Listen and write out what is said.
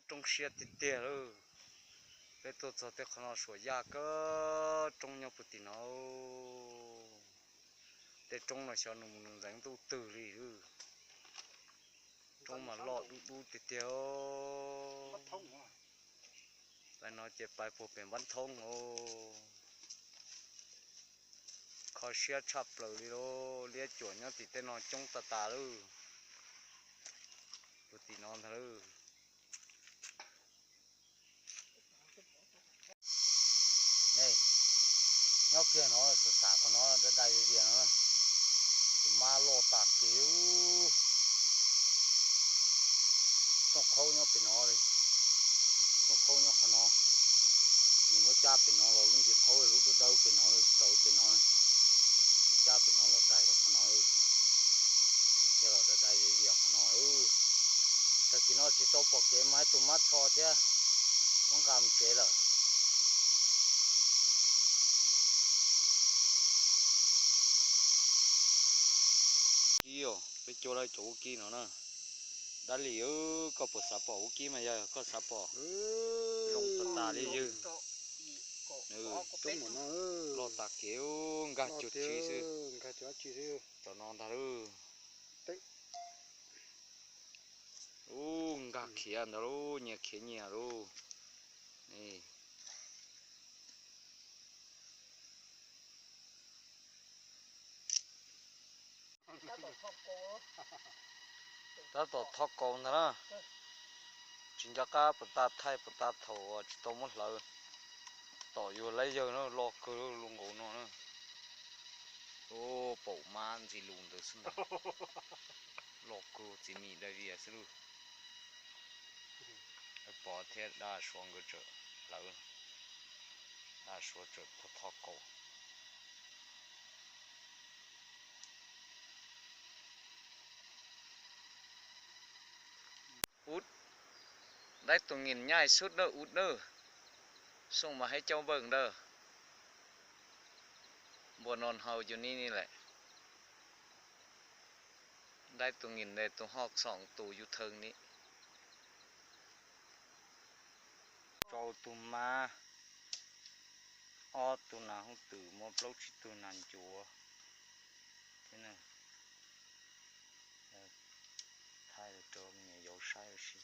Roob siab tiag tiag lawm. Peb tuaj txog tej qhov no suam yaj kawg, roob nyob puag tim no. Tej roob no xyov nws mus nws ntxeev ntuj twg li. Roob mas loj dub dub tiag tiag. Pais no ces pais puag pem Npab Thoob os. Kho siab tshaj plaws li lauj, liab cuam nyob tim tej no coob tas tas lawm. Puag tim no ntag lauj. Nyob kiag no xam xam qhov no dai dai vias vias no, tus mab loj tas kev. Tooj qhaub nyob pem no li, tooj qhaub nyob qhov no. Nws muab cab pem no los lub ntsis qhaub lub dawb dawb pem no, rau pem no. Nws cab pem no los dai rau qhov no, nws thiaj los dai dai vias vias qhov no. Tag kis no tsis tau pom kev mas hais tus mab txho thiab, muab nqa mus tsev lawm. Kib os, peb cuab lawv cov ub kib no na. Dab Lis, koj puas xav pom ub kib mas yog koj xav pom, zoo tas tas li ywg. Loj tas kev, nkag cuag tsi xwb. Cov no ntag lauj. Ub, nkag khiav ntag lauj, nyias khiav nyias lauj. Tab tom tho kaus ntag na. Tsis nco qab puas tag thaij puas tag thaum uas tsis tau muab hlawv. Tom yuav laib yawg na, loj kawg lub nkaus no na. Paum mab ntxi lus ntawd xwb ntag. Loj kawg, txiv mis dai vias xwb lauj. Pov thiab dab Suav nkawd tseem hlawv, dab Suav tseem tho tho kaus. Ub, dab tus ngim nyaj xub dawj ub dawj, xoo mas hais cov npawg ntawd, npua no hau yus ni ni lawm. Dab tus ngim ntawd tus ho xoom tus yus thawj ni. Rau tus mab, ob tug nas hooj twm, muaj plaub tsib tug nas ncuav thiab. Thaij rau me nyuam yaus saib ua si.